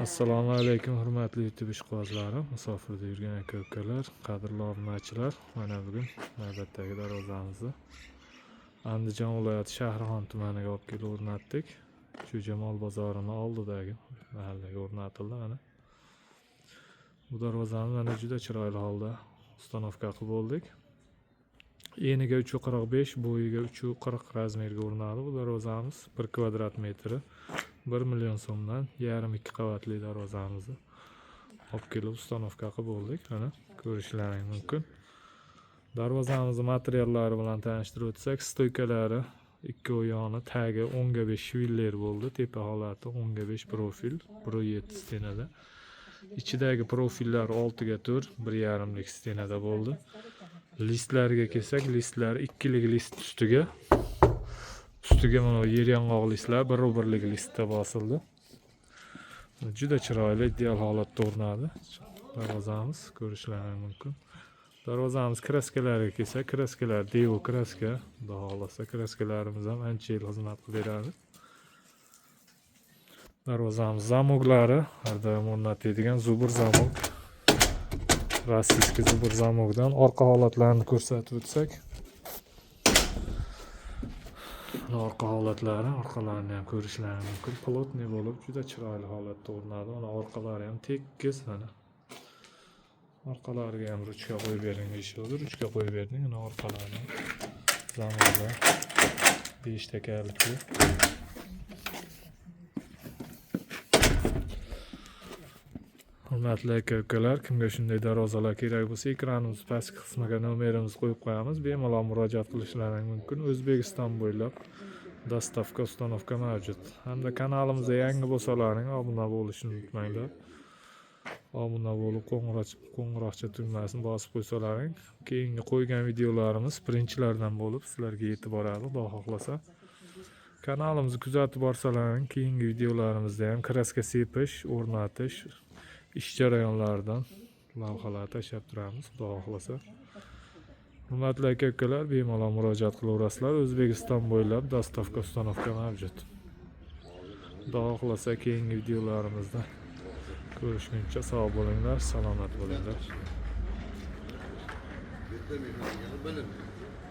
Assalomu alaykum, hurmatli YouTube ishqibozlari, musofirda yurgan aka ukalar, qadrli obunachilar. Mana bugun navbatdagi darvozamizni Andijon viloyati Shahrixon tumaniga olib kelib o'rnatdik. Jo'jamol bozorini oldidagi mahallaga o'rnatildi mana. Bu darvozani mana juda chiroyli holda установка qilib bo'ldik. Eniga 3,45, bo'yiga 3,40 razmerga o'rnadi bu darvozamiz. 1 kvadrat metri 1 million so'mdan 1,5-2 qavatli darvozamizni olib kelib установка qilib bo'ldik. Mana ko'rishlaring mumkin. Darvozamizni materiallari bilan tanishtirib o'tsak, стойка lari ikki yoni tagi 10 ga 5 швеллер bo'ldi. Tepa holati 10 ga 5 profil, 1,7 стена da. Ichidagi profillar 6 ga 4, 1,5lik стена da bo'ldi. Listlarga kelsak, listlar ikkilik list ustiga mana bu yer yong'oq listlar 1,1lik listda bosildi. Juda chiroyli, ideal holatda o'rnadi darvozamiz, ko'rishlaring mumkin. Darvozamiz краска lariga kelsak, краска lar Devo краска, xudo xohlasa краска larimiz ham ancha yil xizmat qilib beradi. Darvozamiz замок lari har doim o'rnatiladigan Zubr замок. Российский Zubr замок dan orqa holatlarini ko'rsatib o'tsak. Mana orqa holatlari, orqalarini ham ko'rishlaring mumkin. Плотный bo'lib, juda chiroyli holatda o'rnadi. Mana orqalari ham tekis mana. Orqalariga ham ruchka qo'yib bering deyishadi. Ruchka qo'yib berdik. Mana orqalari. Замок lar 5 ta kalitli. Hurmatli aka ukalar, kimga shunday darvozalar kerak bo'lsa, ekranimiz pastki qismiga nomerimizni qo'yib qo'yamiz. Bemalol murojaat qilishlaring mumkin. O'zbekiston bo'ylab доставка, установка mavjud. Hamda kanalimizga yangi bo'lsalaring obuna bo'lishni unutmanglar. Obuna bo'lib, qo'ng'iroqcha tugmasini bosib qo'ysalaring, keyingi qo'ygan videolarimiz birinchilardan bo'lib sizlarga yetib boradi, Xudo xohlasa. Kanalimizni kuzatib borsalaring, keyingi videolarimizda ham краска sepish, o'rnatish ish jarayonlaridan lavhalar tashlab turamiz, Xudo xohlasa. Hurmatli aka ukalar, bemalol murojaat qilaverasizlar. O'zbekiston bo'ylab доставка, установка mavjud. Xudo xohlasa keyingi videolarimizda ko'rishguncha sog' bo'linglar, salomat bo'linglar. Bitta mehmonxona bilim.